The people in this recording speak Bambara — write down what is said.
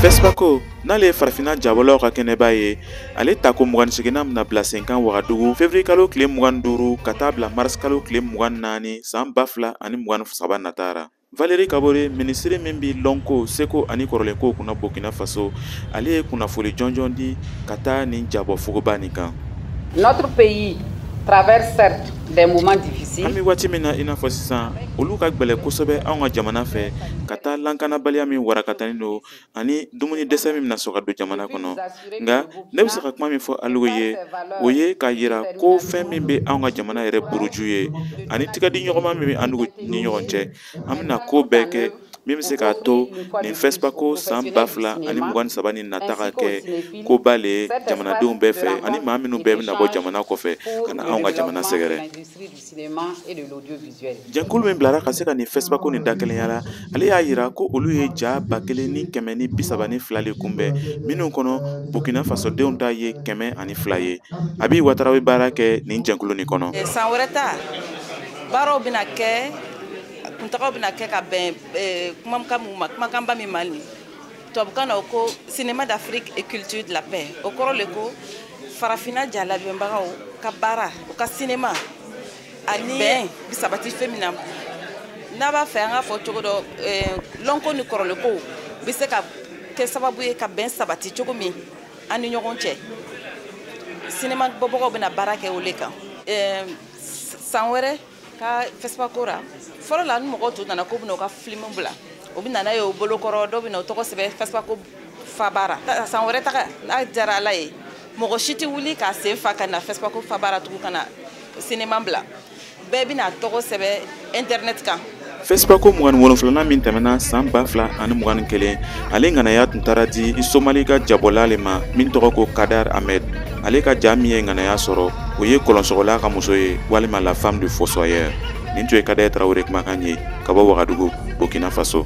FESPACO, n'ale ye farafinna jabɔlaw ka kɛnɛba ye, ale tako 28nan bɛna bila sen kan Wagadugu février kalo tile 25 ka taa bila mars kalo tile 24 san 2023 natara. Valérie Kabore, minisiri min bi lɔnko, seko ani kɔrɔlenkow kunna Burkina Faso, ale ye kunnafoli jɔnjɔn di ka taa nin jabɔ fogoba nin kan. Notre pays traverse certes des moments difficiles. An bɛ waati min na i n'a fɔ sisan, olu ka gwɛlɛ kosɛbɛ anw ka jamana fɛ ka taa lankanabaliya min warakatani don ani dumuni dɛsɛ min bɛna sɔn ka don jamana kɔnɔ. Nka ne bɛ se ka kuma min fɔ Aliou ye, o ye k'a yira ko fɛn min bɛ anw ka jamana yɛrɛ buruju ye ani tigɛdiɲɔgɔnma min bɛ an ni ɲɔgɔn cɛ, an bɛna ko bɛɛ kɛ min bɛ se k'a to nin FESPACO san 2023 nin nata ka kɛ koba le ye jamanadenw bɛɛ fɛ ani maa minnu bɛɛ bɛna bɔ jamana kɔfɛ ka na anw ka jamana sɛgɛrɛ. Jɛnkulu min bilara ka se ka nin FESPACO nin dakɛlɛnya la, ale y'a yira ko olu ye ja 1132 le kunbɛn, minnu kɔnɔ Burkina Fasodenw ta ye 102 ye. Abi Watara bɛ baara kɛ nin jɛnkulu nin kɔnɔ. San wɛrɛ ta baaraw bɛna kɛ, kuntagaw bɛna kɛ ka bɛn kumakan mun ma, kumakanba min ma nin tubabukan na, o ko "Cinéma d'Afrique et culture de la paix". O kɔrɔ le ko farafinna ja labɛnbagaw ka baara, u ka cinéma ani bɛn bi sabati fɛn min na. N'a b'a fɛ an k'a fɔ cogo dɔ, lɔnko ni kɔrɔlenkow bɛ se ka kɛ sababu ye ka bɛn sabati cogo min an ni ɲɔgɔn cɛ, cinéma bɔbagaw bɛna baara kɛ o le kan san wɛrɛ ka FESPACO ra. Fɔlɔ la, ni mɔgɔw tun nana k'u bɛna u ka film bila, u bɛ na n'a ye u bolokɔrɔ, dɔw bɛ na u tɔgɔ sɛbɛn FESPACO fabara. San wɛrɛ taga, n'a diyara Ala ye, mɔgɔ si tɛ wuli k'a sen fa ka na FESPACO fabara tugun ka na cinéma bila. Bɛɛ bɛna tɔgɔ sɛbɛn internet kan. FESPACO 27nan min tɛmɛna san 2021, ale ŋanaya tun taara di Somali ka jabɔla le ma min tɔgɔ ko Kadar Ahmed. Ale ka ja min ye ŋanaya sɔrɔ, o ye Kɔlɔnsɔgɔla ka muso ye, walima La femme du fossoyeur. Nin tun ye Kadɛ Tarawele kumakan ye ka bɔ Wagadugu, Burkina Faso.